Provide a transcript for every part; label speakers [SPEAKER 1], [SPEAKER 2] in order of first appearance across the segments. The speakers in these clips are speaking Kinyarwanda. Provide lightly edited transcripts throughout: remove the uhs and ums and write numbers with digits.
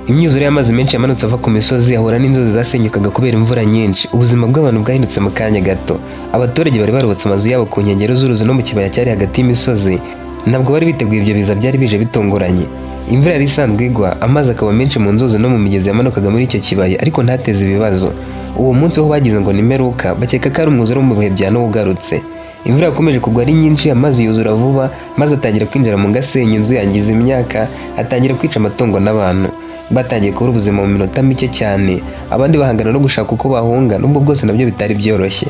[SPEAKER 1] Imyuzure y'amazi menshi yamanutse ava ku misozi ahura n'inzuzi zasenyukaga kubera imvura nyinshi. Ubuzima bw'abantu bwahindutse mu kanya gato. Abaturage bari barubatse amazu yabo ku nkengero z'uruzi no mu kibaya cyari hagati y'imisozi, ntabwo bari biteguye ibyo biza byari bije bitunguranye. Imvura yari isanzwe igwa, amazi akaba menshi mu nzuzi no mu migezi yamanukaga muri icyo kibaya, ariko ntateze ibibazo. Uwo munsi ho bagize ngo ni imperuka, bakeka ko ari umwuzure wo mu bihe bya Nowa ugarutse. Imvura yakomeje kugwa ari nyinshi, amazi yuzura vuba, maze atangira kwinjira mu gasenya inzu, yangiza imyaka, atangira kwica amatungo n'abantu. Batangiye kubura ubuzima mu minota mike cyane, abandi bahangana no gushaka uko bahunga, nubwo bwose nabyo bitari byoroshye.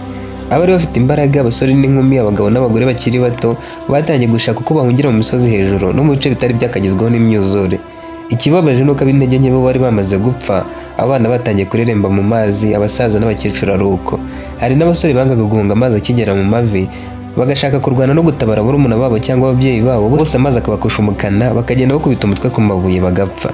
[SPEAKER 1] Abari bafite imbaraga, abasore n'inkumi, abagabo n'abagore bakiri bato, batangiye gushaka uko bahungira mu misozi hejuru no mu bice bitari byakagezweho n'imyuzure. Ikibabaje ni uko ab'intege nke bo bari bamaze gupfa, abana batangiye kureremba mu mazi, abasaza n'abakecuru ari uko. Hari n'abasore bangaga guhunga amazi akigera mu mavi, bagashaka kurwana no gutabara barumuna babo cyangwa ababyeyi babo, bose amazi akabakushumukana, bakagenda bakubita umutwe ku mabuye bagapfa.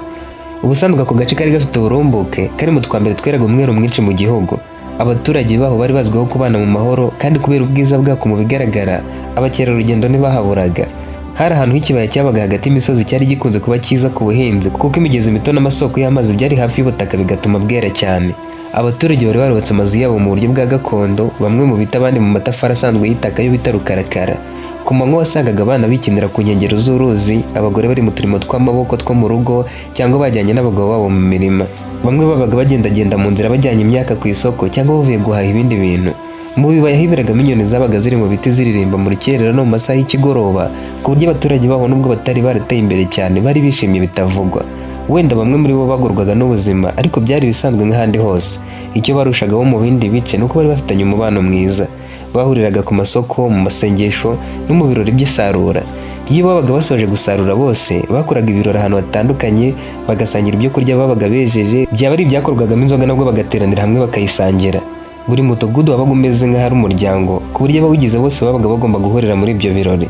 [SPEAKER 1] Ubusanzwe ako gace kari gafite uburumbuke, kari mu twa mbere tweraga umwero mwinshi mu gihugu. Abaturage baho bari bazwiho kubana mu mahoro, kandi kubera ubwiza bwako mu bigaragara, abakerarugendo ntibahaburaga. Hari ahantu h'ikibaya cyabaga hagati y'imisozi cyari gikunze kuba cyiza ku buhinzi, kuko imigezi mito n'amasoko y'amazi byari hafi y'ubutaka, bigatuma bwera cyane. Abaturage bari barubatse amazu yabo mu buryo bwa gakondo, bamwe mu biti, abandi mu matafari asanzwe y'itaka yo bita rukarakara. Ku manywa wasangaga abana bikinira ku nkengero z'uruzi, abagore bari mu turimo tw'amaboko two mu rugo cyangwa bajyanye n'abagabo babo mu mirima. Bamwe babaga bagendagenda mu nzira bajyanye imyaka ku isoko cyangwa bavuye guhaha ibindi bintu. Mu bibaya hiberagamo inyoni zabaga ziri mu biti ziririmba mu rukerera no mu masaha y'ikigoroba, ku buryo abaturage baho, nubwo batari barateye imbere cyane, bari bishimye bitavugwa. Wenda bamwe muri bo bagorwaga n'ubuzima, ariko byari ibisanzwe nk'ahandi hose. Icyo barushagaho mu bindi bice ni uko bari bafitanye umubano mwiza. Bahuriraga ku masoko, mu masengesho no mu birori by'isarura. Iyo babaga basoje gusarura bose, bakoraga ibirori ahantu hatandukanye, bagasangira ibyo kurya babaga bejeje, byaba ari ibyakorwagamo inzoga nabwo bagateranira hamwe bakayisangira. Buri mudugudu wabaga umeze nk'aho ari umuryango, ku buryo abawugize bose babaga bagomba guhurira muri ibyo birori.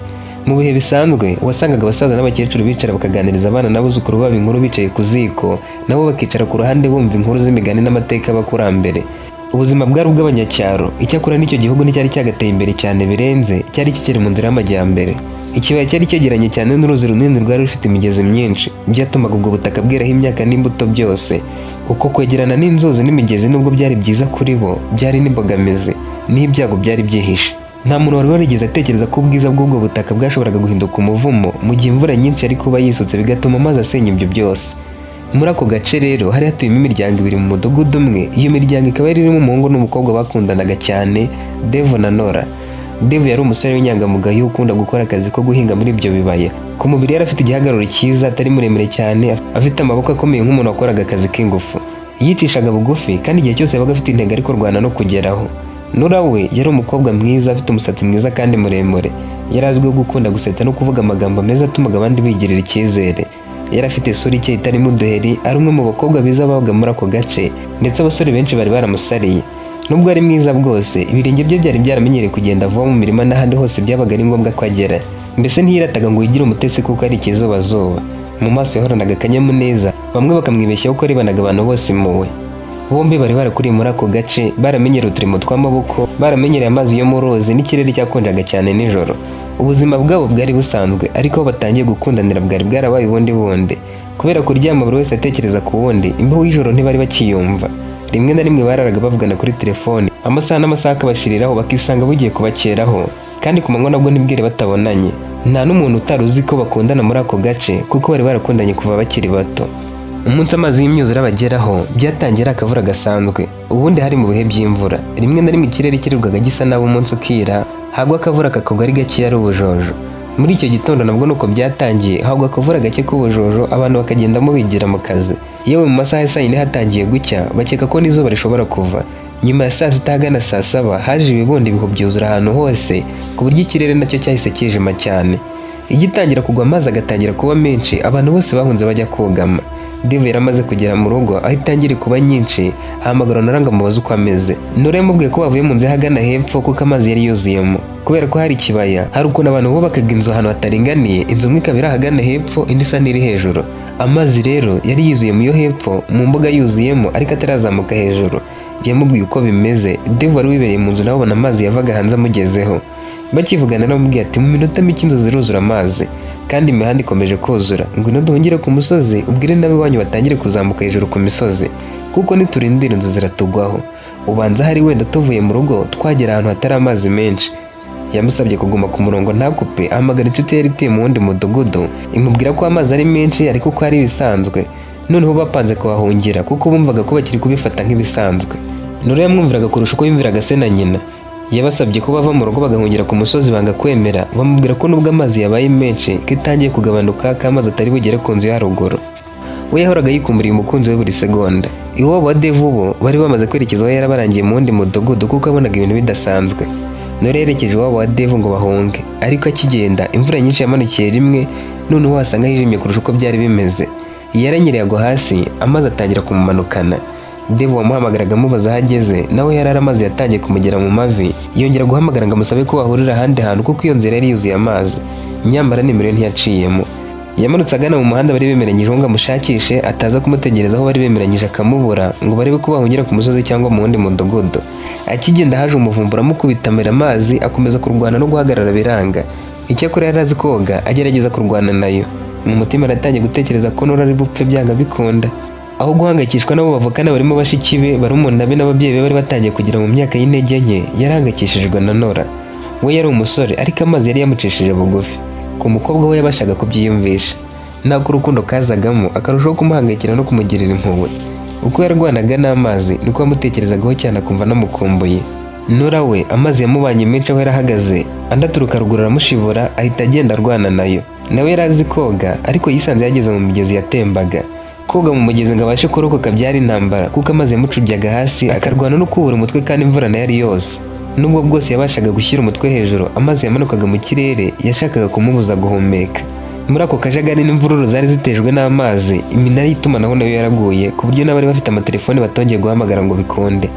[SPEAKER 1] Mu bihe bisanzwe wasangaga abasaza n'abakecuru bicara bakaganiriza abana n'abuzukuru babo inkuru bicaye ku ziko, nabo bakicara ku ruhande bumva inkuru z'imigani n'amateka y'abakurambere. Ubuzima bwari ubw'abanyacyaro. Icyakora n'icyo gihugu nticyari cyagateye imbere cyane birenze, cyari kikiri mu nzira y'amajyambere. Ikibaya cyari cyegeranye cyane n'uruzi runini rwari rufite imigezi myinshi, byatumaga ubwo butaka bweraho imyaka n'imbuto byose. Uko kwegerana n'inzuzi n'imigezi, nubwo byari byiza kuri bo, byari n'imbogamizi n'ibyago byari byihishe. Nta muntu wari warigeze atekereza ko ubwiza bw'ubwo butaka bwashoboraga guhinduka umuvumo mu gihe imvura nyinshi yari kuba yisutse, bigatuma amazi asenya ibyo byose. Muri ako gace rero hari hatuyemo imiryango ibiri mu mudugudu umwe. Iyo miryango ikaba yari irimo umuhungu n'umukobwa bakundanaga cyane, Devo na Nora. Devo yari umusore w'inyangamugayo ukunda gukora akazi ko guhinga muri ibyo bibaya. Ku mubiri yari afite igihagararo cyiza, atari muremure cyane, afite amaboko akomeye nk'umuntu wakoraga akazi k'ingufu. Yicishaga bugufi, kandi igihe cyose yabaga afite intego ari kurwana no kugeraho. Nora we yari umukobwa mwiza, afite umusatsi mwiza kandi muremure. Yari azwiho gukunda gusetsa no kuvuga amagambo meza atumaga abandi bigirira icyizere. Yari afite isura ikeye itarimo uduheri, ari umwe mu bakobwa beza babaga muri ako gace, ndetse abasore benshi bari baramusariye. Nubwo ari mwiza bwose, ibirenge bye byari byaramenyereye kugenda vuba mu mirima n'ahandi hose byabaga ari ngombwa ko agera. Mbese ntiyirataga ngo yigire umutesi kuko ari ikizubazuba. Mu maso yahoranaga akanyamuneza, bamwe bakamwibeshyaho ko arebanaga abantu bose impuhwe. Bombi bari barakuriye muri ako gace, baramenyereye uturimo tw'amaboko, baramenyereye amazi yo mu ruzi n'ikirere cyakonjaga cyane nijoro. Ubuzima bwabo bwari busanzwe, ariko aho batangiye gukundanira bwari bwarabaye ubundi bundi. Kubera kuryama buri wese atekereza ku wundi, imbeho y'ijoro ntibari bakiyumva. Rimwe na rimwe bararaga bavugana kuri telefone amasaha n'amasaha akabashiriraho, bakisanga bugiye kubakeraho, kandi ku manywa nabwo ntibwire batabonanye. Nta n'umuntu utari uzi ko bakundana muri ako gace, kuko bari barakundanye kuva bakiri bato. Umunsi amazi y'imyuzure abageraho, byatangiye ari akavura gasanzwe. Ubundi hari mu bihe by'imvura. Rimwe na rimwe ikirere kirirwaga gisa nabi umunsi ukira, hagwa akavura kakagwa ari gakeya, ari ubujojo. Muri icyo gitondo nabwo nuko byatangiye, hagwa akavura gake k'ubujojo, abantu bakagendamo bigira mu kazi. Yewe, mu masaha ya saa 4 hatangiye gucya, bakeka ko n'izuba rishobora kuva. Nyuma ya saa 6 ahagana saa 7 haje ibibundi, ibihu byuzura ahantu hose, ku buryo ikirere nacyo cyahise kijima cyane. Igitangira kugwa, amazi agatangira kuba menshi, abantu bose bahunze bajya kogama. Dave yari amaze kugera mu rugo aho itangira kuba nyinshi, ahamagara Nora ngo amubaze uko ameze. Nora yamubwiye ko bavuye mu nzu ahagana hepfo kuko amazi yari yuzuyemo. Kubera ko hari ikibaya, hari ukuntu abantu bubakaga inzu ahantu hataringaniye, inzu imwe ikaba iri ahagana hepfo, indi isa n'iri hejuru. Amazi rero yari yuzuye mu yo hepfo, mu mbuga yuzuyemo, ariko atarazamuka hejuru. Yamubwiye uko bimeze. Dave wari wibereye mu nzu nawe abona amazi yavaga hanze amugezeho. Bakivugana, aramubwiye ati: "Mu minota mike inzu ziruzura amazi." Kandi imihanda ikomeje kuzura. Ngwino duhungire ku musozi, ubwire n'ab'iwanyu batangire kuzamuka hejuru ku misozi, kuko niturindira inzu ziratugwaho. Ubanza hari wenda tuvuye mu rugo twagera ahantu hatari amazi menshi." Yamusabye kuguma ku murongo ntakupe, ahamagara inshuti yari ituye mu wundi mudugudu, imubwira ko amazi ari menshi ariko ko ari ibisanzwe. Noneho bapanze kuhahungira kuko bumvaga ko bakiri kubifata nk'ibisanzwe. Nora yamwumviraga kurusha uko yumviraga se na nyina. Yabasabye ko bava mu rugo bagahungira ku musozi, banga kwemera. Bamubwira ko nubwo amazi yabaye menshi, ko itangiye kugabanuka, ko amazi atari bugere ku nzu ya haruguru. We yahoraga yikumburiye umukunzi we buri segonda. Iwabo wa Devu bo bari bamaze kwerekeza aho yarabarangiye mu wundi mudugudu, kuko yabonaga ibintu bidasanzwe. Nora yerekeje iwabo wa Devu ngo bahunge, ariko akigenda imvura nyinshi yamanukiye rimwe, noneho wasanga hijimye kurusha uko byari bimeze. Yaranyereye agwa hasi, amazi atangira kumumanukana. Devu wamuhamagaraga amubaza aho ageze, nawe yari amazi yatangiye kumugera mu mavi. Yongera guhamagara ngo amusabe ko bahurira ahandi hantu, kuko iyo nzira yari yuzuye amazi. Nyamara nimero ye ntiyaciyemo. Yamanutse agana mu muhanda bari bemeranyijeho ngo amushakishe, ataza kumutegereza aho bari bemeranyije akamubura, ngo barebe ko bahungira ku musozi cyangwa mu wundi mudugudu. Akigenda haje umuvumba uramukubita, amera amazi, akomeza kurwana no guhagarara biranga. Icyakora yari azi koga, agerageza kurwana nayo. Mu mutima aratangiye gutekereza ko Nora ari bupfe byanga bikunda. Aho guhangayikishwa n'abo bavukana barimo bashiki be, barumuna be n'ababyeyi be bari batangiye kugera mu myaka y'intege nke, yarahangayikishijwe na Nora. We yari umusore, ariko amazi yari yamucishije bugufi. Ku mukobwa we yabashaga kubyiyumvisha, ntabwo urukundo kazagamo akarushaho kumuhangayikira no kumugirira impuhwe. Uko yarwanaga n'amazi niko yamutekerezagaho cyane, akumva anamukumbuye. Nora we amazi yamubanye menshi aho yarahagaze, andi aturuka ruguru aramushibura, ahita agenda arwana nayo. Nawe yari azi koga, ariko yisanze yageze mu migezi yatembaga. Koga mu mugezi ngo abashe kurokoka byari intambara, kuko amazi yamucubyaga hasi, akarwana no kubura umutwe, kandi imvura nayo ari yose. Nubwo bwose yabashaga gushyira umutwe hejuru, amazi yamanukaga mu kirere yashakaga kumubuza guhumeka. Muri ako kajagari n'imvururu zari zitejwe n'amazi, iminara y'itumanaho nayo yaraguye, ku buryo n'abari bafite amatelefoni batongeye guhamagara ngo bikunde.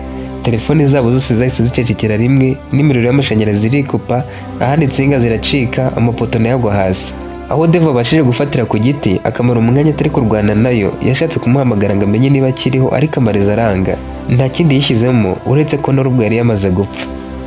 [SPEAKER 1] Telefoni zabo zose zahise zicecekera rimwe, n'imiriro y'amashanyarazi irikupa, ahandi insinga ziracika, amapoto nayo agwa hasi. Aho Devu abashije gufatira ku giti akamara umwanya atari kurwana nayo, yashatse kumuhamagara ngo amenye niba akiriho, ariko amariza aranga. Nta kindi yishyizemo uretse ko Nora ubwo yari yamaze gupfa.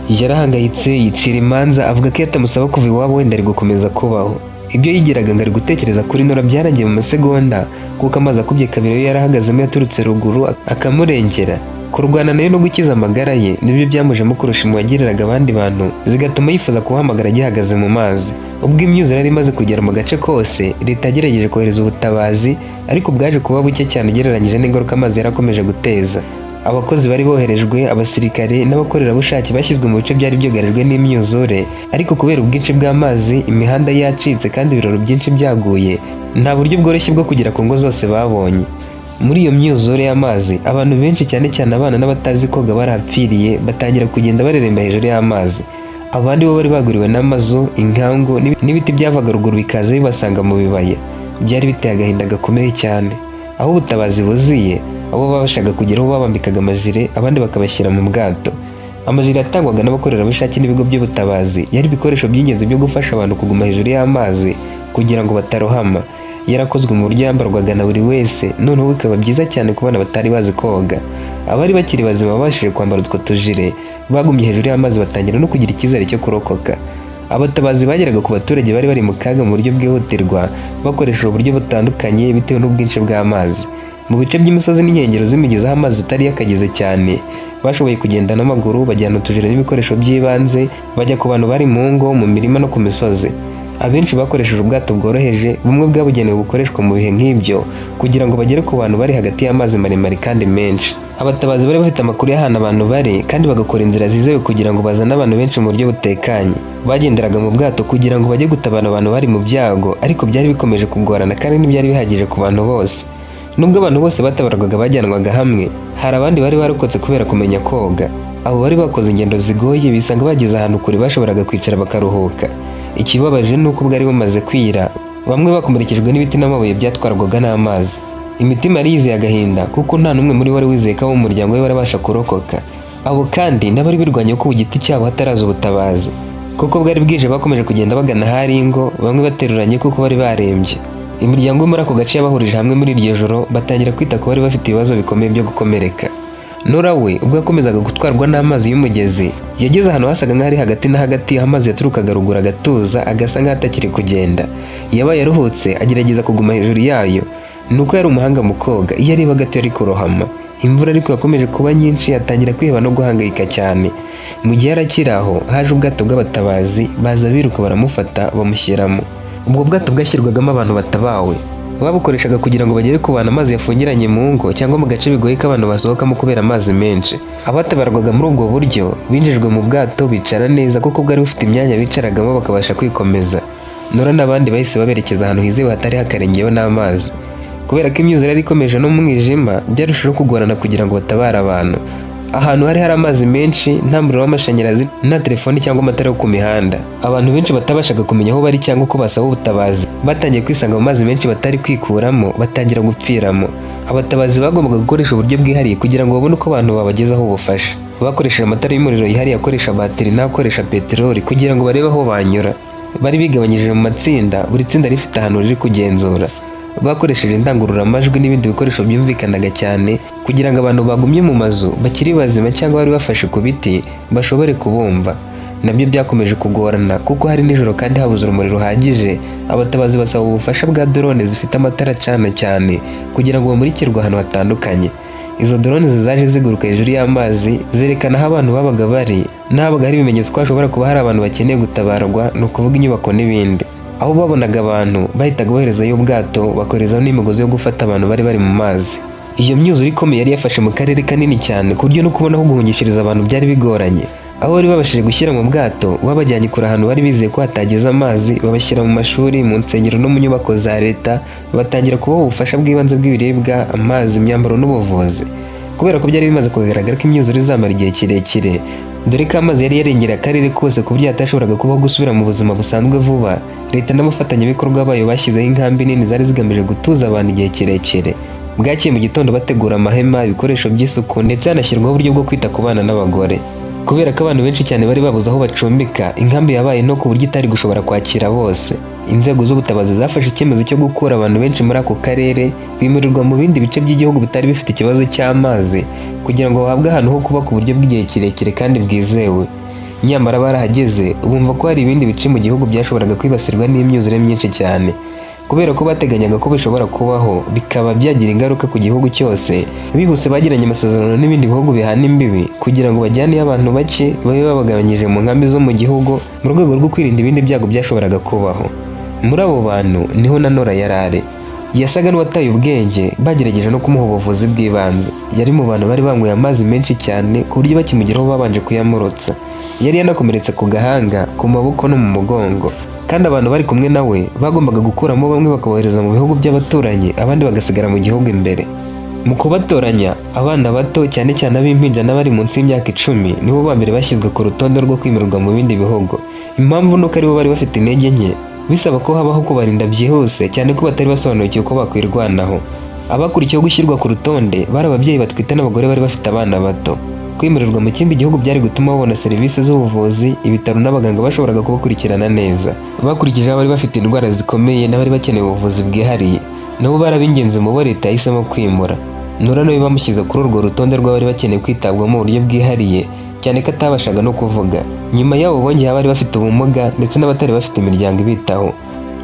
[SPEAKER 1] Yarahangayitse, yicira imanza, avuga ko iyo atamusaba kuva iwabo wenda ari gukomeza kubaho. Ibyo yigiraga ngo ari gutekereza kuri Nora byarangiye mu masegonda, kuko amazi akubye kabiri yo yarahagazemo yaturutse ruguru akamurengera. Kurwana nayo no gukiza amagara ye nibyo byamujemo kurusha impuhwe yagiriraga abandi bantu, zigatuma yifuza kubahamagara agihagaze mu mazi. Ubwo imyuzure yari imaze kugera mu gace kose, leta yagerageje kohereza ubutabazi, ariko bwaje kuba buke cyane ugereranyije n'ingaruka amazi yarakomeje guteza. Abakozi bari boherejwe, abasirikare n'abakorerabushake bashyizwe mu bice byari byugarijwe n'imyuzure, ariko kubera ubwinshi bw'amazi, imihanda yacitse kandi ibiraro byinshi byaguye, nta buryo bworoshye bwo kugera ku ngo zose babonye. Muri iyo myuzure y'amazi, abantu benshi, cyane cyane abana n'abatazi koga, barahapfiriye, batangira kugenda bareremba hejuru y'amazi. Abandi bo bari baguriwe n'amazu, inkangu n'ibiti byavaga ruguru bikaza bibasanga mu bibaya. Byari biteye agahinda gakomeye cyane. Aho ubutabazi buziye, abo babashaga kugeraho babambikaga amajire, abandi bakabashyira mu bwato. Amajire yatangwaga n'abakorerabushake n'ibigo by'ubutabazi yari ibikoresho by'ingenzi byo gufasha abantu kuguma hejuru y'amazi kugira ngo batarohama. Yarakozwe mu buryo yambarwaga na buri wese, noneho bikaba byiza cyane ku bana batari bazi koga. Abari bakiri bazima babashije kwambara utwo tujire bagumye hejuru y'amazi, batangira no kugira icyizere cyo kurokoka. Abatabazi bageraga ku baturage bari bari mu kaga mu buryo bwihutirwa, bakoresheje uburyo butandukanye bitewe n'ubwinshi bw'amazi. Mu bice by'imisozi n'inkengero z'imigezi aho amazi atari yakageze cyane, bashoboye kugenda n'amaguru, bajyana utujire n'ibikoresho by'ibanze, bajya ku bantu bari mu ngo, mu mirima no ku misozi. Abenshi bakoresheje ubwato bworoheje, bumwe bwabugenewe bukoreshwa mu bihe nk'ibyo, kugira ngo bagere ku bantu bari hagati y'amazi maremare kandi menshi. Abatabazi bari bafite amakuru y'ahantu abantu bari, kandi bagakora inzira zizewe kugira ngo bazane abantu benshi mu buryo butekanye. Bagenderaga mu bwato kugira ngo bajye gutabara abantu bari mu byago, ariko byari bikomeje kugorana kandi ntibyari bihagije ku bantu bose. Nubwo abantu bose batabarwaga bajyanwaga hamwe, hari abandi bari barokotse kubera kumenya koga. Abo bari bakoze ingendo zigoye bisanga bageze ahantu kure bashoboraga kwicara bakaruhuka. Ikibabaje ni uko bwari bumaze kwira, bamwe bakomerekejwe n'ibiti n'amabuye byatwarwaga n'amazi. Imitima yari yizeye agahinda, kuko nta n'umwe muri bo wari wizeye ko abo mu muryango we barabasha kurokoka. Abo kandi n'abari birwanya ko ku giti cyabo hataraza ubutabazi. Kuko bwari bwije, bakomeje kugenda bagana ahari ingo, bamwe bateruranye kuko bari barembye. Imiryango yo muri ako gace yabahurije hamwe muri iryo joro, batangira kwita ku bari bafite ibibazo bikomeye byo gukomereka. Nora we ubwo yakomezaga gutwarwa n'amazi y'umugezi, yageze ahantu hasaga nk'aho ari hagati na hagati, aho amazi yaturukaga ruguru agatuza, agasa nk'aho atakiri kugenda. Yabaye aruhutse, agerageza kuguma hejuru yayo. Ni uko yari umuhanga mu koga, iyo areba gato yari kurohama. Imvura ariko yakomeje kuba nyinshi, atangira kwiheba no guhangayika cyane. Mu gihe yari akiri aho, haje ubwato bw'abatabazi, baza biruka baramufata bamushyiramo. Ubwo bwato bwashyirwagamo abantu batabawe, babukoreshaga kugira ngo bagere ku bantu amazi yafungiranye mu ngo cyangwa mu gace bigoye ko abantu basohokamo kubera amazi menshi. Abatabarwaga muri ubwo buryo binjijwe mu bwato, bicara neza kuko bwari bufite imyanya bicaragamo bakabasha kwikomeza. Nora n'abandi bahise baberekeza ahantu hizewe hatari hakarengewe n'amazi. Kubera ko imyuzure yari ikomeje n'umwijima, byarushijeho kugorana kugira ngo batabare abantu. Ahantu hari hari amazi menshi, nta muriro w'amashanyarazi, nta telefoni cyangwa amatara yo ku mihanda. Abantu benshi batabashaga kumenya aho bari cyangwa uko basaba ubutabazi, batangiye kwisanga mu mazi menshi batari kwikuramo, batangira gupfiramo. Abatabazi bagombaga gukoresha uburyo bwihariye kugira ngo babone uko abantu babagezaho ubufasha. Bakoresheje amatara y'umuriro yihariye akoresha bateri n'akoresha peteroli kugira ngo barebe aho banyura. Bari bigabanyije mu matsinda, buri tsinda rifite ahantu riri kugenzura. Bakoresheje indangururamajwi n'ibindi bikoresho byumvikanaga cyane kugira ngo abantu bagumye mu mazu bakiri bazima cyangwa bari bafashe ku biti bashobore kubumva. Nabyo byakomeje kugorana kuko hari nijoro kandi habuze urumuri ruhagije. Abatabazi basaba ubufasha bwa drone zifite amatara acana cyane kugira ngo bamurikirwe ahantu hatandukanye. Izo drone zaje ziguruka hejuru y'amazi, zerekana aho abantu babaga bari n'ahabaga hari ibimenyetso ko hashobora kuba hari abantu bakeneye gutabarwa, ni ukuvuga inyubako n'ibindi. Aho babonaga abantu bahitaga boherezayo ubwato, bakoherezaho n'imigozi yo gufata abantu bari bari mu mazi. Iyo myuzure ikomeye yari yafashe mu karere kanini cyane, ku buryo no kubona aho guhungishiriza abantu byari bigoranye. Aho bari babashije gushyira mu bwato, babajyanye kure ahantu bari bizeye ko hatageze amazi, babashyira mu mashuri, mu nsengero no mu nyubako za leta, batangira kubaha ubufasha bw'ibanze bw'ibiribwa, amazi, imyambaro n'ubuvuzi. Kubera ko byari bimaze kugaragara ko imyuzure izamara igihe kirekire, dore ko amazi yari yarengereye akarere kose ku buryo hatashoboraga kubaho gusubira mu buzima busanzwe vuba, leta n'abafatanyabikorwa bayo bashyizeho inkambi nini zari zigamije gutuza abantu igihe kirekire. Bwakeye mu gitondo bategura amahema, ibikoresho by'isuku, ndetse hanashyirwaho uburyo bwo kwita ku bana n'abagore. Kubera ko abantu benshi cyane bari babuze aho bacumbika, inkambi yabaye nto ku buryo itari gushobora kwakira bose. Inzego z'ubutabazi zafashe icyemezo cyo gukura abantu benshi muri ako karere, bimurirwa mu bindi bice by'igihugu bitari bifite ikibazo cy'amazi, kugira ngo bahabwe ahantu ho kuba ku buryo bw'igihe kirekire kandi bwizewe. Nyamara barahageze bumva ko hari ibindi bice mu gihugu byashoboraga kwibasirwa n'imyuzure myinshi cyane. Kubera ko bateganyaga ko bishobora kubaho bikaba byagira ingaruka ku gihugu cyose, bihuse bagiranye amasezerano n'ibindi bihugu bihana imbibi kugira ngo bajyaneyo abantu bake babe babagabanyije mu nkambi zo mu gihugu, mu rwego rwo kwirinda ibindi byago byashoboraga kubaho. Muri abo bantu niho na Nora yari ari. Yasaga n'uwataye ubwenge, bagerageje no kumuha ubuvuzi bw'ibanze. Yari mu bantu bari banyweye amazi menshi cyane, ku buryo bakimugeraho babanje kuyamurutsa. Yari yanakomeretse ku gahanga, ku maboko no mu mugongo, kandi abantu bari kumwe nawe bagombaga gukuramo bamwe bakabohereza mu bihugu by'abaturanyi, abandi bagasigara mu gihugu imbere. Mu kubatoranya, abana bato, cyane cyane ab'impinja n'abari munsi y'imyaka 10, nibo ba mbere bashyizwe ku rutonde rwo kwimurirwa mu bindi bihugu. Impamvu ni uko aribo bari bafite intege nke, bisaba ko habaho kubarinda byihuse, cyane ko batari basobanukiwe uko bakwirwanaho. Abakurikiyeho gushyirwa ku rutonde bari ababyeyi batwite n'abagore bari bafite abana bato. Kwimurirwa mu kindi gihugu byari gutuma babona serivisi z'ubuvuzi, ibitaro n'abaganga bashoboraga kubakurikirana neza. Bakurikije abari bafite indwara zikomeye n'abari bakeneye ubuvuzi bwihariye, nabo bari ab'ingenzi mu bo leta yahisemo kwimura. Nora nawe bamushyize kuri urwo rutonde rw'abari bakeneye kwitabwaho mu buryo bwihariye, cyane ko atabashaga no kuvuga. Nyuma yabo bongeye abari bafite ubumuga ndetse n'abatari bafite imiryango ibitaho.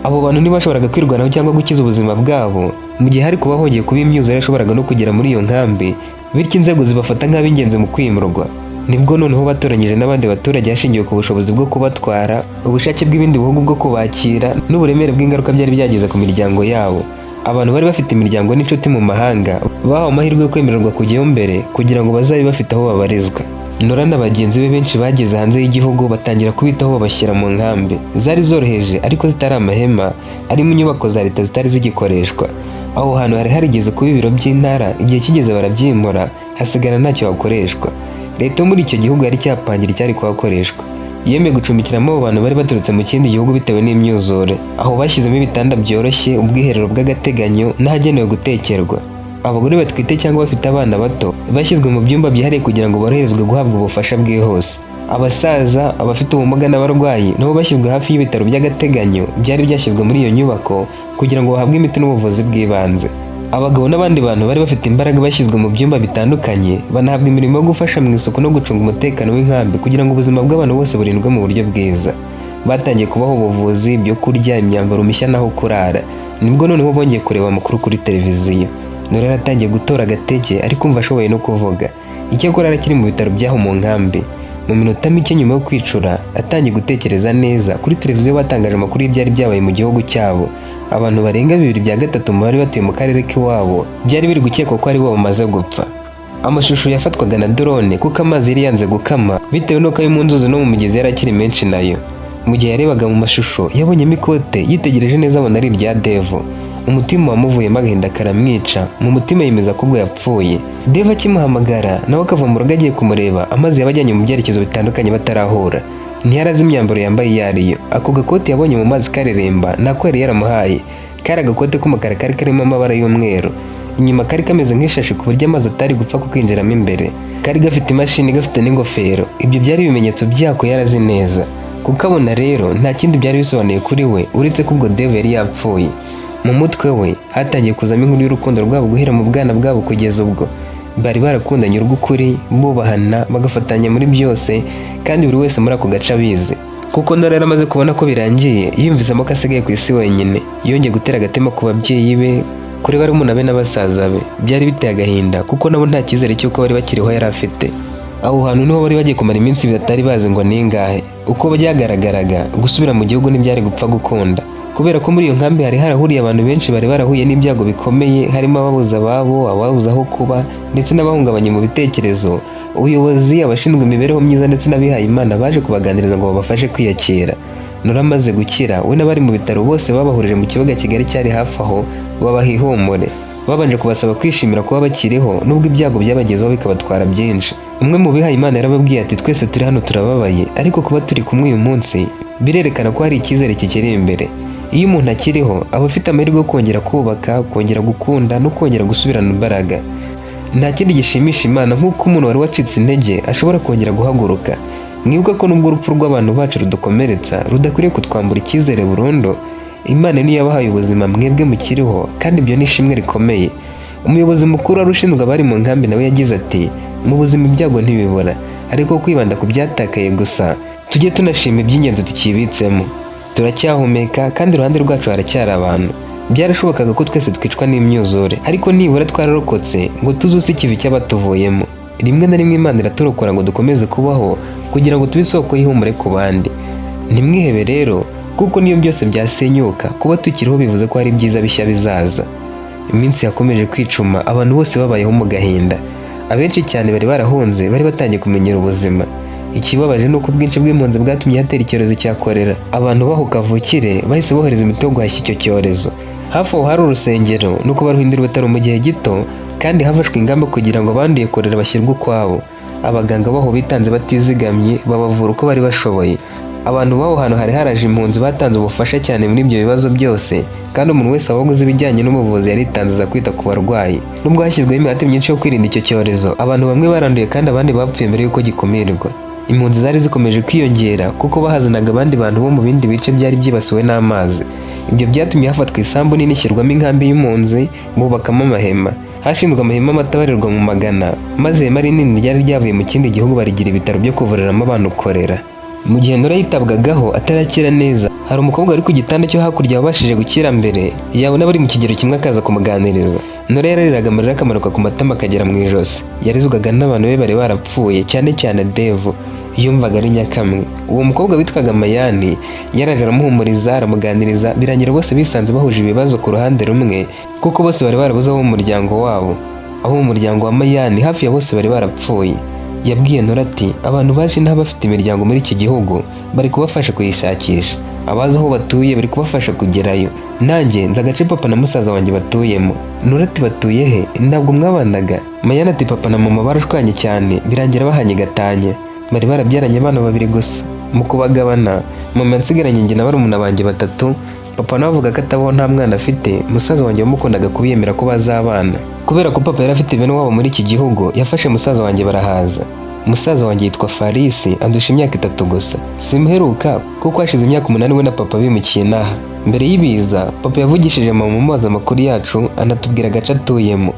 [SPEAKER 1] Abo bantu ntibashoboraga kwirwanaho cyangwa gukiza ubuzima bwabo mu gihe hari kuba hongeye kuba imyuzure yashoboraga no kugera muri iyo nkambi, bityo inzego zibafata nk'ab'ingenzi mu kwimurwa. Nibwo noneho batoranyije n'abandi baturage hashingiwe ku bushobozi bwo kubatwara, ubushake bw'ibindi bihugu bwo kubakira n'uburemere bw'ingaruka byari byageze ku miryango yabo. Abantu bari bafite imiryango n'inshuti mu mahanga bahawe amahirwe yo kwemererwa kujyayo mbere kugira ngo bazabe bafite aho babarizwa. Nora na bagenzi be benshi bageze hanze y'igihugu, batangira kubitaho, babashyira mu nkambi zari zoroheje ariko zitari amahema, ari mu nyubako za leta zitari zigikoreshwa. Aho hantu hari harigeze kuba ibiro by'intara, igihe kigeze barabyimura, hasigara ntacyo hakoreshwa. Leta yo muri icyo gihugu yari cyapangira icyari kuhakoreshwa, yemeye gucumbikiramo abo bantu bari baturutse mu kindi gihugu bitewe n'imyuzure. Aho bashyizemo ibitanda byoroshye, ubwiherero bw'agateganyo n'ahagenewe gutekerwa. Abagore batwite cyangwa bafite abana bato bashyizwe mu byumba byihariye kugira ngo boroherezwe guhabwa ubufasha bwihuse. Abasaza, abafite ubumuga n'abarwayi nabo bashyizwe hafi y'ibitaro by'agateganyo byari byashyizwe muri iyo nyubako kugira ngo bahabwe imiti n'ubuvuzi bw'ibanze. Abagabo n'abandi bantu bari bafite imbaraga bashyizwe mu byumba bitandukanye, banahabwa imirimo yo gufasha mu isuku no gucunga umutekano w'inkambi kugira ngo ubuzima bw'abantu bose burindwe mu buryo bwiza. Batangiye kubaha ubuvuzi, ibyo kurya, imyambaro mishya n'aho kurara. Nibwo noneho bongeye kureba amakuru kuri televiziyo. Nora yaratangiye gutora agatege, ariko kumva ashoboye no kuvuga. Icyakora arakiri mu bitaro by'aho mu nkambi. Mu minota mike nyuma yo kwicura, atangiye gutekereza neza, kuri televiziyo batangaje amakuru y'ibyari byabaye mu gihugu cyabo. Abantu barenga 2/3 mu bari batuye mu karere k'iwabo byari biri gukekwa ko ari bo bamaze gupfa. Amashusho yafatwaga na drone kuko amazi yari yanze gukama bitewe n'uko ayo mu nzuzi no mu migezi yari akiri menshi nayo. Mu gihe yarebaga mu mashusho, yabonyemo ikote, yitegereje neza abona ari irya Devo. Umutima wamuvuyemo, agahinda karamwica, mu mutima yemeza ko ubwo yapfuye. Devo akimuhamagara nawe akava mu rugo agiye kumureba, amazi yabajyanye mu byerekezo bitandukanye batarahura. Ntiyari azi imyambaro yambaye iyo ariyo. Ako gakoti yabonye mu mazi kareremba nako yari yaramuhaye. Kari agakote k'umukara kari karimo amabara y'umweru. Inyuma kari kameze nk'ishashi ku buryo amazi atari gupfa kukinjiramo imbere. Kari gafite imashini, gafite n'ingofero. Ibyo byari ibimenyetso byako yarazi neza. Kukabona rero nta kindi byari bisobanuye kuri we uretse ko ubwo Devo yari yapfuye. Mu mutwe we hatangiye kuzamo inkuru y'urukundo rwabo guhera mu bwana bwabo kugeza ubwo. Bari barakundanye urw'ukuri, bubahana, bagafatanya muri byose, kandi buri wese muri ako gace abizi. Kuko Nora yari amaze kubona ko birangiye, yiyumvisemo ko asigaye ku isi wenyine. Yongeye gutera agatima ku babyeyi be, kuri barumuna be na basaza be. Byari biteye agahinda kuko nabo nta cyizere cy'uko bari bakiriho yari afite. Aho hantu niho bari bagiye kumara iminsi 2 batari bazi ngo ni ingahe. Uko byagaragaraga, gusubira mu gihugu ntibyari gupfa gukunda. Kubera ko muri iyo nkambi hari harahuriye abantu benshi bari barahuye n'ibyago bikomeye, harimo ababuze ababo, ababuze aho kuba, ndetse n'abahungabanye mu bitekerezo. Ubuyobozi, abashinzwe imibereho myiza ndetse n'abihaye Imana baje kubaganiriza ngo babafashe kwiyakira. Nora amaze gukira, we n'abari mu bitaro bose babahurije mu kibuga kigari cyari hafi aho, babaha ihumure. Babanje kubasaba kwishimira kuba bakiriho nubwo ibyago byabagezeho bikabatwara byinshi. Umwe mu bihaye Imana yarababwiye ati: "Twese turi hano turababaye, ariko kuba turi kumwe uyu munsi birerekana ko hari icyizere kikiri imbere. Iyo umuntu akiriho aba afite amahirwe yo kongera kubaka, kongera gukunda no kongera gusubirana imbaraga. Nta kindi gishimisha Imana nk'uko umuntu wari wacitse intege ashobora kongera guhaguruka. Mwibuke ko nubwo urupfu rw'abantu bacu rudukomeretsa, rudakwiriye kutwambura icyizere burundu. Imana niyo yabahaye ubuzima mwebwe mukiriho, kandi ibyo ni ishimwe rikomeye." Umuyobozi mukuru wari ushinzwe abari mu nkambi nawe yagize ati: "Mu buzima ibyago ntibibura, ariko kwibanda ku byatakaye gusa, tujye tunashima iby'ingenzi tukibitsemo. Turacyahumeka kandi iruhande rwacu haracyari abantu. Byarashobokaga ko twese twicwa n'imyuzure, ariko nibura twararokotse ngo tuzuse ikivi cy'abatuvuyemo. Rimwe na rimwe Imana iraturokora ngo dukomeze kubaho kugira ngo tube isoko y'ihumure ku bandi. Ntimwihebe rero, kuko niyo byose byasenyuka, kuba tukiriho bivuze ko hari ibyiza bishya bizaza." Iminsi yakomeje kwicuma, abantu bose babayeho mu gahinda. Abenshi cyane bari barahunze bari batangiye kumenyera ubuzima. Ikibabaje ni uko ubwinshi bw'impunzi bwatumye hatera icyorezo cya korera. Abantu baho kavukire bahise bohereza imiti yo guhashya icyo cyorezo. Hafi aho hari urusengero, nuko baruhindura ibitaro mu gihe gito, kandi hafashwe ingamba kugira ngo abanduye korera bashyirwe ukwabo. Abaganga baho bitanze batizigamye, babavura uko bari bashoboye. Abantu b'aho hantu hari haraje impunzi batanze ubufasha cyane muri ibyo bibazo byose, kandi umuntu wese wabaga uzi ibijyanye n'ubuvuzi yaritanze aza kwita ku barwayi. Nubwo hashyizweho imihati myinshi yo kwirinda icyo cyorezo, abantu bamwe baranduye kandi abandi bapfuye mbere y'uko gikumirwa. Impunzi zari zikomeje kwiyongera kuko bahazanaga abandi bantu bo mu bindi bice byari byibasiwe n'amazi. Ibyo byatumye hafatwa isambu nini ishyirwamo inkambi y'impunzi, bubakamo amahema. Hashinzwe amahema mato abarirwa mu magana, maze ihema rinini ryari ryavuye mu kindi gihugu barigira ibitaro byo kuvuriramo abantu korera. Mu gihe Nora yitabwagaho atarakira neza, hari umukobwa wari ku gitanda cyo hakurya wabashije gukira mbere, yabona bari mu kigero kimwe akaza kumuganiriza. Nora yarariraga, amarira akamanuka ku matama akagera mu ijosi. Yarizwaga n'abantu be bari barapfuye, cyane cyane Devu. Yumvaga ari nyakamwe. Uwo mukobwa witwaga Mayani yaraje aramuhumuriza, aramuganiriza, birangira bose bisanze bahuje ibibazo ku ruhande rumwe, kuko bose bari barabuze abo mu muryango wabo. Abo mu muryango wa Mayani hafi ya bose bari barapfuye. Yabwiye Nora ati: "Abantu baje inaha bafite imiryango muri iki gihugu bari kubafasha kuyishakisha. Abazi aho batuye bari kubafasha kugerayo. Nanjye nzi agace papa na musaza wanjye batuyemo." Nora ati: "Batuye he? Ntabwo mwabanaga?" Mayani ati: "Papa na mama barashwanye cyane, birangira bahanye gatanya. Bari barabyaranye abana babiri gusa. Mu kubagabana, mama yansigaranye njye na barumuna banjye batatu. Papa nawe avuga ko atabaho nta mwana afite. Musaza wanjye wamukundaga kubiyemera ko bazabana. Kubera ko papa yari afite bene wabo muri iki gihugu, yafashe musaza wanjye barahaza." Musaza wanjye yitwa Farisi, andusha imyaka 3 gusa. Simuheruka kuko hashize imyaka 8 we na papa bimukiye inaha. Mbere y'ibiza, papa yavugishije mama amubaza amakuru yacu, anatubwira agace atuyemo.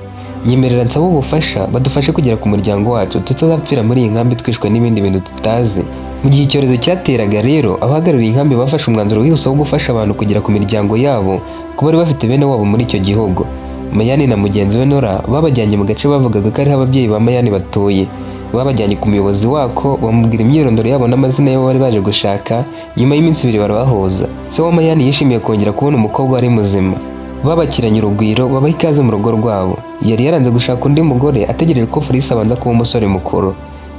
[SPEAKER 1] Nyemerera nsaba ubufasha, badufashe kugera ku muryango wacu, tutazapfira muri iyi nkambi twishwe n'ibindi bintu tutazi. Mu gihe icyorezo cyateraga rero, abahagarariye inkambi bafashe umwanzuro wihuse wo gufasha abantu kugera ku miryango yabo, ko bari bafite bene wabo muri icyo gihugu. Mayani na mugenzi we Nora babajyanye mu gace bavugaga ko ariho ababyeyi ba Mayani batuye. Babajyanye ku muyobozi wako, bamubwira imyirondoro yabo n'amazina y'abo bari baje gushaka. Nyuma y'iminsi 2 barabahuza. Se wa Mayani yishimiye kongera kubona umukobwa wari muzima. Babakiranye urugwiro, babaha ikaze mu rugo rwabo. Yari yaranze gushaka undi mugore, ategereje ko Farisi abanza kuba umusore mukuru.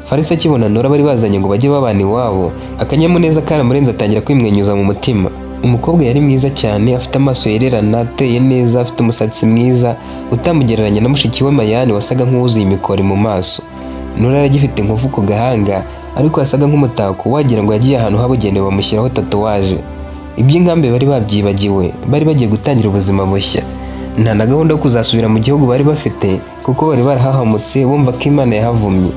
[SPEAKER 1] Farisi akibona Nora bari bazanye ngo bajye babana iwabo, akanyamuneza karamurenze, atangira kwimwenyuza mu mutima. Umukobwa yari mwiza cyane, afite amaso yererana, ateye neza, afite umusatsi mwiza utamugereranya na mushiki we Mayani wasaga nk'uwuzuye imikori mu maso. Nora yari agifite inkovu ku gahanga, ariko yasaga nk'umutako, wagira ngo yagiye ahantu habugenewe bamushyiraho tatouage. Iby'inkambi bari babyibagiwe, bari bagiye gutangira ubuzima bushya. Nta na gahunda yo kuzasubira mu gihugu bari bafite, kuko bari barahahamutse bumva ko Imana yahavumye.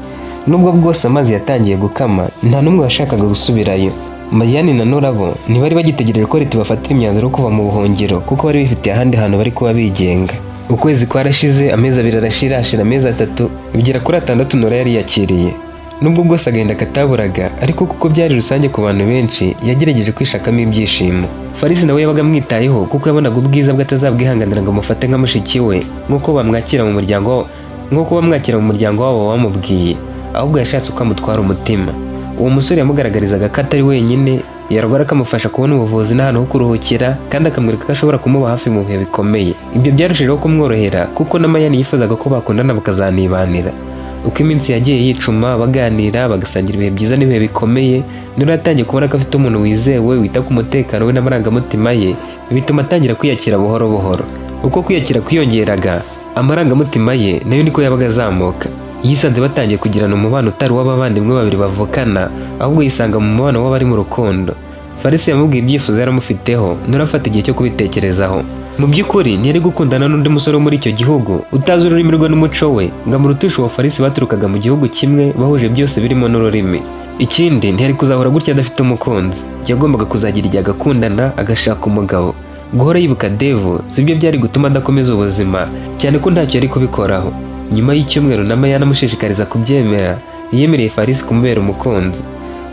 [SPEAKER 1] Nubwo bwose amazi yatangiye gukama, nta n'umwe washakaga gusubirayo. Mayani na Nora bo ntibari bagitegereje ko leta ibafatira imyanzuro yo kuva mu buhungiro, kuko bari bifitiye ahandi hantu bari kuba bigenga. Ukwezi kwarashize, amezi 2 arashira, hashira amezi 3, bigera kuri 6 Nora yari yakiriye. Nubwo bwose agahinda kataburaga, ariko kuko byari rusange ku bantu benshi, yagerageje kwishakamo ibyishimo. Farisi nawe yabaga amwitayeho, kuko yabonaga ubwiza bwe atazabwihanganira ngo amufate nka mushiki we nk'uko bamwakira mu muryango, nk'uko bamwakira mu muryango wabo bamubwiye. Ahubwo yashatse uko amutwara umutima. Uwo musore yamugaragarizaga ko atari wenyine, yarwara akamufasha kubona ubuvuzi n'ahantu ho kuruhukira, kandi akamwereka ko ashobora kumuba hafi mu bihe bikomeye. Ibyo byarushijeho kumworohera kuko na Mayani yifuzaga ko bakundana bakazanibanira. Uko iminsi yagiye yicuma, baganira, bagasangira ibihe byiza n'ibihe bikomeye, Nora yatangiye kubona ko afite umuntu wizewe wita ku mutekano we n'amarangamutima ye, bituma atangira kwiyakira buhoro buhoro. Uko kwiyakira kwiyongeraga, amarangamutima ye nayo niko yabaga azamuka. Yisanze batangiye kugirana umubano utari uw'abavandimwe babiri bavukana, ahubwo yisanga mu mubano w'abari mu rukundo. Farisi yamubwiye ibyifuzo yaramufiteho, Nora afata igihe cyo kubitekerezaho. Mu by'ukuri ntiyari gukundana n'undi musore wo muri icyo gihugu utazi ururimi rwe n'umuco we, ngo amurutishe uwo Farisi baturukaga mu gihugu kimwe, bahuje byose birimo n'ururimi. Ikindi, ntiyari kuzahora gutya adafite umukunzi. Yagombaga kuzagira igihe agakundana, agashaka umugabo. Guhora yibuka Devu sibyo byari gutuma adakomeza ubuzima, cyane ko ntacyo yari kubikoraho. Nyuma y'icyumweru na Mayani amushishikariza kubyemera, yemereye Farisi kumubera umukunzi.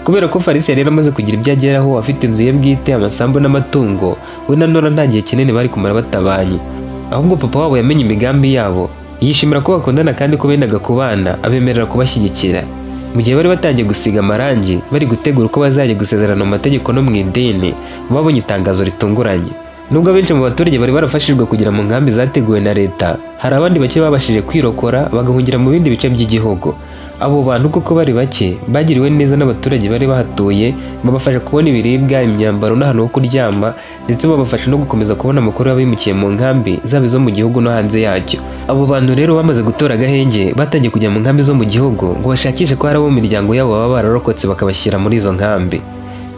[SPEAKER 1] Kubera ko Farisi yari yaramaze kugira ibyo ageraho, afite inzu ye bwite, amasambu n'amatungo, we na Nora nta gihe kinini bari kumara batabanye. Ahubwo papa wabo yamenye imigambi yabo, yishimira ko bakundana kandi ko bendaga kubana, abemerera kubashyigikira. Mu gihe bari batangiye gusiga amarangi, bari gutegura uko bazajya gusezerana mu mategeko no mu idini, babonye itangazo ritunguranye. Nubwo abenshi mu baturage bari barafashijwe kugera mu nkambi zateguwe na leta, hari abandi bake babashije kwirokora bagahungira mu bindi bice by'igihugu. Abo bantu, kuko bari bake, bagiriwe neza n'abaturage bari bahatuye, babafasha kubona ibiribwa, imyambaro n'ahantu ho kuryama, ndetse babafasha no gukomeza kubona amakuru y'abimukiye mu nkambi, zaba izo mu gihugu no hanze yacyo. Abo bantu rero bamaze gutora agahenge, batangiye kujya mu nkambi zo mu gihugu ngo bashakishe ko hari abo mu miryango yabo baba bararokotse, bakabashyira muri izo nkambi.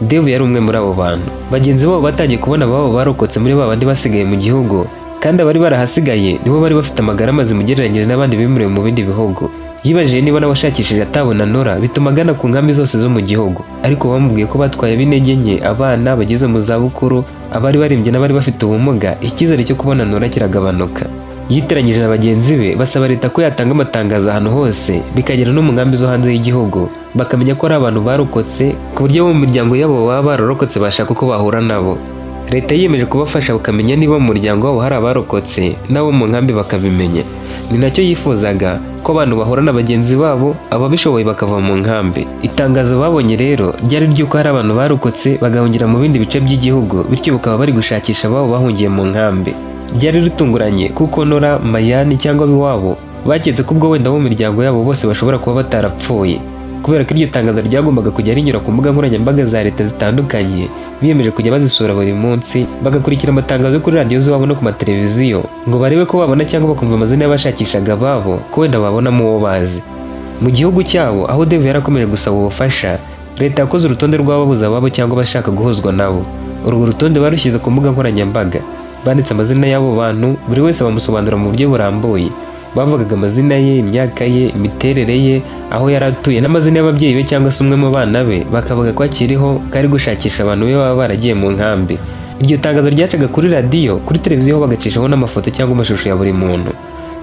[SPEAKER 1] Devu yari umwe muri abo bantu. Bagenzi babo batangiye kubona ababo barokotse muri ba bandi basigaye mu gihugu, kandi abari barahasigaye nibo bari bafite amagara mazima ugereranyije n'abandi bimuriwe mu bindi bihugu. Yibajije niba nawe ashakishije atabona Nora, bituma agana ku nkambi zose zo mu gihugu, ariko bamubwiye ko batwaye ab'intege nke, abana bageze mu zabukuru, abari barembye n'abari bafite ubumuga. Icyizere cyo kubona Nora kiragabanuka. Yiteranyije na bagenzi be, basaba leta ko yatanga amatangazo ahantu hose, bikagera no mu nkambi zo hanze y'igihugu, bakamenya ko ari abantu barokotse, ku buryo abo mu miryango yabo baba bararokotse bashaka uko bahura nabo. Leta yiyemeje kubafasha bakamenya niba mu muryango wabo hari abarokotse, n'abo mu nkambi bakabimenya. Ni nacyo yifuzaga, ko abantu bahura na bagenzi babo, ababishoboye bakava mu nkambi. Itangazo babonye rero ryari ry'uko hari abantu barokotse bagahungira mu bindi bice by'igihugu, bityo bakaba bari gushakisha ababo bahungiye mu nkambi. Ryari ritunguranye, kuko Nora, Mayani cyangwa ab'iwabo baketse ko ubwo wenda bo mu miryango yabo bose bashobora kuba batarapfuye. Kubera ko iryo tangazo ryagombaga kujya rinyura ku mbuga nkoranyambaga za leta zitandukanye, biyemeje kujya bazisura buri munsi, bagakurikira amatangazo yo kuri radiyo z'iwabo no ku mateleviziyo, ngo barebe ko babona cyangwa bakumva amazina y'abashakishaga ababo, ko wenda babonamo uwo bazi. Mu gihugu cyabo, aho Devu yarakomeje gusaba ubufasha, leta yakoze urutonde rw'ababuze ababo cyangwa abashaka guhuzwa nabo. Urwo rutonde barushyize ku mbuga nkoranyambaga, banditse amazina y'abo bantu, buri wese bamusobanura mu buryo burambuye. Bavugaga amazina ye, imyaka ye, imiterere ye, aho yari atuye n'amazina y'ababyeyi be cyangwa se umwe mu bana be, bakavuga ko akiriho, ko ari gushakisha abantu be baba baragiye mu nkambi. Iryo tangazo ryacaga kuri radiyo, kuri televiziyo ho bagacishaho n'amafoto cyangwa amashusho ya buri muntu.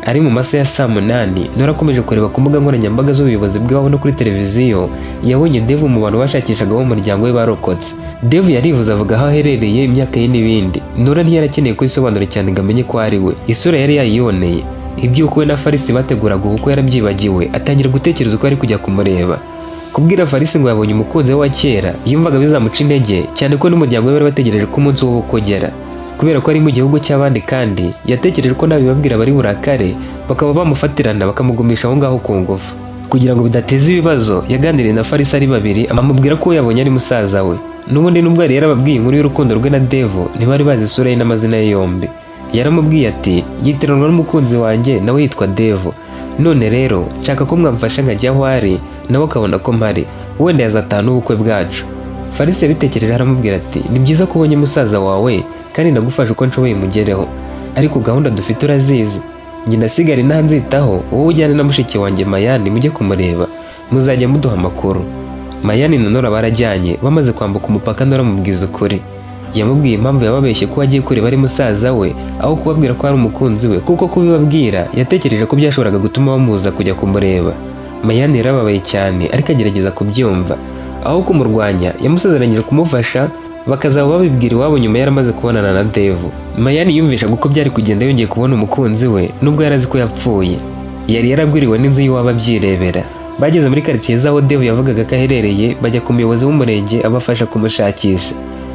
[SPEAKER 1] Ari mu masaha ya saa 8, Nora akomeje kureba ku mbuga nkoranyambaga z'ubuyobozi bw'iwabo no kuri televiziyo, yabonye Devu mu bantu bashakishaga bo mu muryango we barokotse. Devu yarivuze, avuga aho aherereye, imyaka ye n'ibindi. Nora ntiyarakeneye kubisobanura cyane ngo amenye ko ari we. Isura yari yayiboneye. Iby'uko we na Farisi bateguraga ubukwe yarabyibagiwe, atangira gutekereza uko ari kujya kumureba. Kubwira Farisi ngo yabonye umukunzi we wa kera, yumvaga bizamuca intege cyane, ko n'umuryango we bari bategereje ko umunsi w'ubukwe ugera. Kubera ko ari mu gihugu cy'abandi, kandi yatekereje ko nabibabwira bari burakare, bakaba bamufatirana bakamugumisha aho ngaho ku ngufu. Kugira ngo bidateza ibibazo, yaganiriye na Farisi ari babiri, amubwira ko uwo yabonye ari musaza we. N'ubundi nubwo yari yarababwiye inkuru y'urukundo rwe na Devu, ntibari bazi isura ye n'amazina ye yombi. Yaramubwiye ati: "Yitiranwa n'umukunzi wanjye, nawe yitwa Devu. None rero nshaka ko mwamfasha nkajya aho ari, nawe akabona ko mpari, wenda yazataha n'ubukwe bwacu." Farisi yabitekereje, aramubwira ati: "Ni byiza ko ubonye musaza wawe, kandi ndagufasha uko nshoboye mugereho, ariko gahunda dufite urazizi. Njye ndasigara inaha nzitaho, wowe ujyane na mushiki wanjye Mayani mujye kumureba, muzajya muduha amakuru." Mayani na Nora barajyanye. Bamaze kwambuka umupaka, Nora amubwiza ukuri. Yamubwiye impamvu yababeshye ko agiye kureba ari musaza we aho kubabwira ko ari umukunzi we, kuko kubibabwira yatekereje ko byashoboraga gutuma bamubuza kujya kumureba. Mayani yarababaye cyane, ariko agerageza kubyumva. Aho kumurwanya, yamusezeranyije kumufasha, bakazaba babibwira iwabo nyuma yaramaze kubonana na Devu. Mayani yumvishaga uko byari kugenda yongeye kubona umukunzi we, nubwo yari azi ko yapfuye. Yari yaragwiriwe n'inzu y'iwabo abyirebera. Bageze muri karitsiye z'aho Devu yavugaga ko aherereye, bajya ku muyobozi w'umurenge abafasha kumushakisha.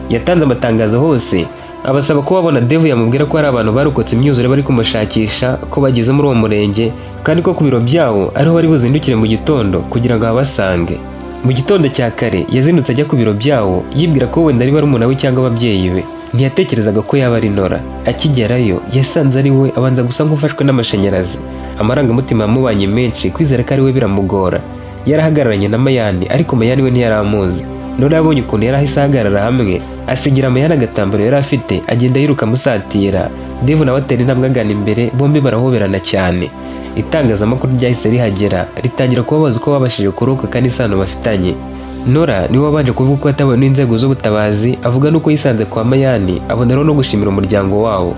[SPEAKER 1] Yatanze amatangazo hose, abasaba ko babona Devu yamubwira ko hari abantu barokotse imyuzure bari kumushakisha, ko bageze muri uwo murenge, kandi ko ku biro byawo ariho bari buzindukire mu gitondo kugira ngo ahabasange. Mu gitondo cya kare yazindutse ajya ku biro byawo, yibwira ko wenda ari barumuna we cyangwa ababyeyi be. Ntiyatekerezaga ko yaba ari Nora. Akigerayo yasanze ari we, abanza gusa nk'ufashwe n'amashanyarazi. Amarangamutima yamubanye menshi, kwizera ko ari we biramugora. Yarahagararanye na Mayani, ariko Mayani we ntiyari amuzi. Nora yabonye ukuntu yari ahise ahagarara hamwe, asigira Mayani agatambaro yari afite, agenda yiruka amusatira. Devu nawe atera intambwe agana imbere, bombi barahoberana cyane. Itangazamakuru ryahise rihagera, ritangira kubabaza uko babashije kurokoka kandi isano bafitanye. Nora niwe wabanje kuvuga uko yatabawe n'inzego z'ubutabazi, avuga n'uko yisanze kwa Mayani, aboneraho no gushimira umuryango wawo.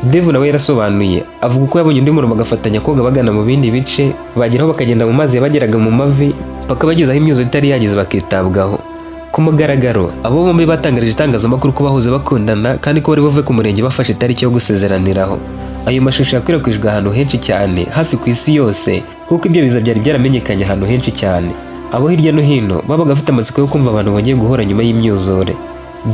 [SPEAKER 1] Devu nawe yarasobanuye, avuga uko yabonye undi muntu bagafatanya koga bagana mu bindi bice, bageraho bakagenda mu mazi yabageraga mu mavi paka bageze aho imyuzure itari yageze, bakitabwaho. Ku mugaragaro, abo bombi batangarije itangazamakuru ko bahoze bakundana, kandi ko bari buve ku murenge bafashe itariki yo gusezeraniraho. Ayo mashusho yakwirakwijwe ahantu henshi cyane, hafi ku isi yose, kuko ibyo biza byari byaramenyekanye ahantu henshi cyane. Abo hirya no hino babaga bafite amatsiko yo kumva abantu bongeye guhura nyuma y'imyuzure.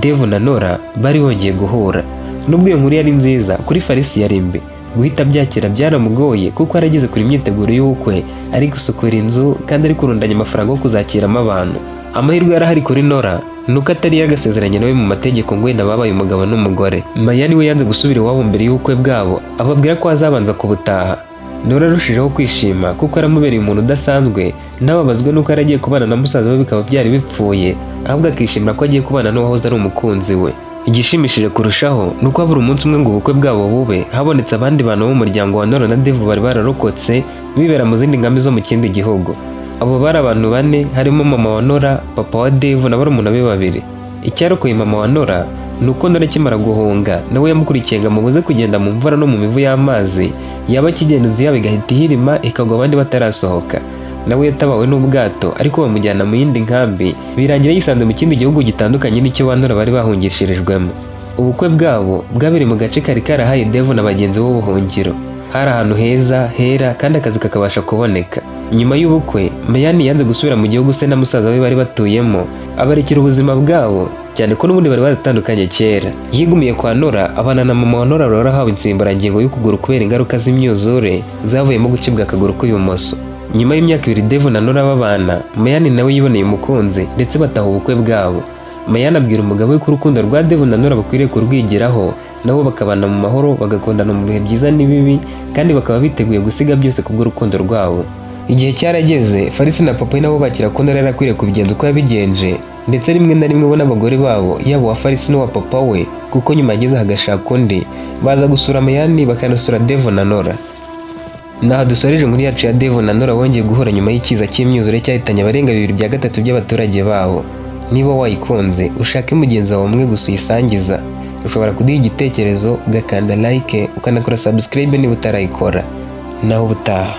[SPEAKER 1] Devu na Nora bari bongeye guhura. Nubwo iyo nkuru yari nziza, kuri Farisi yari mbi. Guhita byakira byaramugoye, kuko yarageze kure imyiteguro y'ubukwe, ari gusukura inzu kandi ari kurundanya amafaranga yo kuzakiramo abantu. Amahirwe yarahari kuri Nora ni uko atari yagasezeranye nawe mu mategeko ngo wenda babaye umugabo n'umugore. Mayani we yanze gusubira iwabo mbere y'ubukwe bwabo, ababwira ko azabanza kubutaha. Nora arushijeho kwishima kuko yaramubereye umuntu udasanzwe, ntababazwe n'uko yari agiye kubana na musaza we bikaba byari bipfuye, ahubwo akishimira ko agiye kubana n'uwahoze ari umukunzi we. Igishimishije kurushaho ni uko habura umunsi umwe ngo ubukwe bwabo bube, habonetse abandi bantu bo mu muryango wa Nora na Devu bari bararokotse bibera mu zindi nkambi zo mu kindi gihugu. Abo bari abantu bane, harimo mama wa Nora, papa wa Devu na barumuna be babiri. Icyarokoye mama wa Nora ni uko Nora akimara guhunga nawe yamukurikiye ngo amubuze kugenda mu mvura no mu mivu y'amazi, yaba akigenda inzu yabo igahita ihirima ikagwa abandi batarasohoka. Nawe yatabawe n'ubwato, ariko bamujyana mu yindi nkambi, birangira yisanze mu kindi gihugu gitandukanye n'icyo ba Nora bari bahungishirijwemo. Ubukwe bwabo bwabereye mu gace kari karahaye Devu na bagenzi be ubuhungiro. Hari ahantu heza hera kandi akazi kakabasha kuboneka. Nyuma y'ubukwe, Mayani yanze gusubira mu gihugu se na musaza we bari batuyemo, abarekera ubuzima bwabo, cyane ko n'ubundi bari baratandukanye kera. Yigumiye kwa Nora, abana na mama wa Nora wari warahawe insimburangingo y'ukuguru kubera ingaruka z'imyuzure zavuyemo gucibwa akaguru k'ibumoso. Nyuma y'imyaka 2 Devu na Nora babana, Mayani nawe yiboneye umukunzi ndetse bataha ubukwe bwabo. Mayani abwira umugabo we ko urukundo rwa Devu na Nora bakwiriye kurwigiraho, nabo bakabana mu mahoro, bagakundana mu bihe byiza n'ibibi, kandi bakaba biteguye gusiga byose kubw'urukundo rwabo. Igihe cyarageze, Farisi na papa we nabo bakira ko Nora yari akwiriye kubigenza uko yabigenje, ndetse rimwe na rimwe bo n'abagore babo, yaba uwa Farisi n'uwa papa we, kuko nyuma yageze agashaka undi, baza gusura Mayani bakanasura Devu na Nora. Naho dusoreje inkuru yacu ya Dave na Nora wongeye guhura nyuma y'ikiza cy'imyuzure cyahitanye abarenga 2/3 by'abaturage babo. Niba wayikunze, ushake mugenzi wawe umwe gusa uyisangiza. Ushobora kuduha igitekerezo, ugakanda like, ukanakora subscribe niba utarayikora. Naho ubutaha.